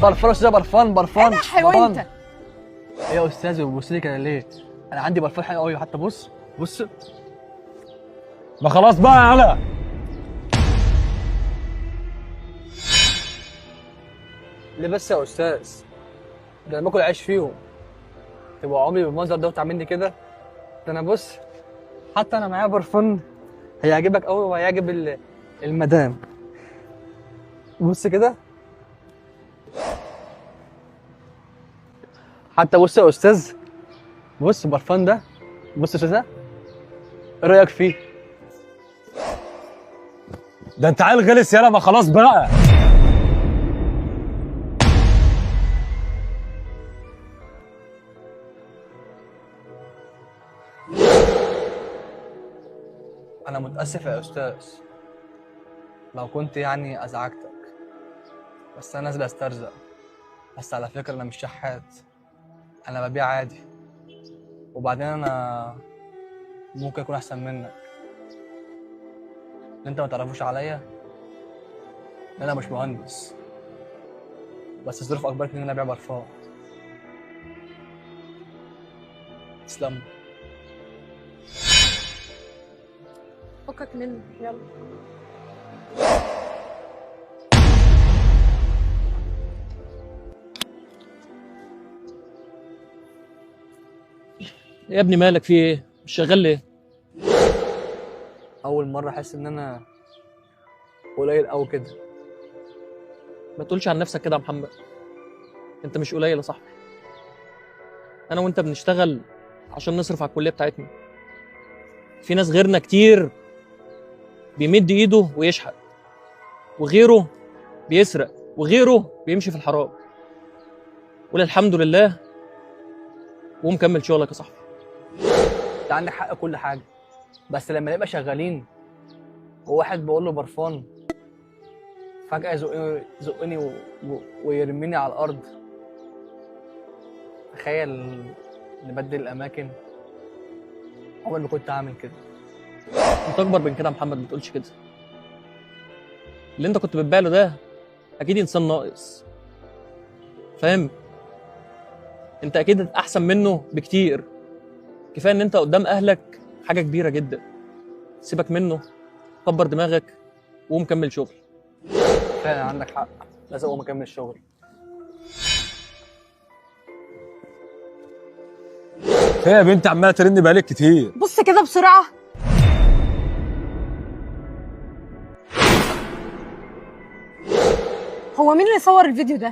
برفان يا استاذ، برفان برفان. ايه ده حيوان انت؟ ايه يا استاذ بتبص لي كده ليه؟ انا عندي برفان حلو قوي، حتى بص بص. ما خلاص بقى يا هلا. ليه بس يا استاذ؟ ده انا باكل عيش فيهم، تبقى عمري بالمنظر ده وتعملني كده؟ ده انا بص، حتى انا معايا برفان هيعجبك قوي وهيعجب المدام. بص كده، حتى بص يا استاذ، بص البرفان ده، بص يا استاذ، ايه رايك فيه؟ ده انت عيل غلس يالا، ما خلاص بقى. انا متاسف يا استاذ لو كنت يعني ازعجتك، بس انا نازل استرزق. بس على فكرة انا مش شحات، انا ببيع عادي، وبعدين انا ممكن اكون احسن منك. اللي انت ما تعرفوش عليا ان انا مش مهندس، بس الظروف اجبرتني ان انا ابيع برفان. تسلم. فكك منه، يلا. يا ابني مالك في ايه؟ مش شغال ليه؟ اول مرة احس ان انا قليل قوي كده. ما تقولش عن نفسك كده يا محمد، انت مش قليل يا صاحبي. انا وانت بنشتغل عشان نصرف على الكلية بتاعتنا. في ناس غيرنا كتير بيمد ايده ويشحت، وغيره بيسرق، وغيره بيمشي في الحرام. قول الحمد لله ومكمل شغلك يا صاحبي. انت عندك حق كل حاجة، بس لما نبقى شغالين وواحد بقول له برفان فجأة يزقني ويرميني على الأرض. تخيل نبدل الأماكن، عمري ما كنت هعمل كده. انت اكبر من كده يا محمد، ما تقولش كده. اللي انت كنت بتبيع له ده اكيد انسان ناقص، فاهم؟ انت اكيد احسن منه بكتير. كفاية ان انت قدام اهلك حاجة كبيرة جدا. سيبك منه، كبر دماغك وقوم كمل شغل. فعلا عندك حق، لازم اقوم اكمل شغل. ايه يا بنت عماله ترن بقالك كتير؟ بص كده بسرعة. هو مين اللي صور الفيديو ده؟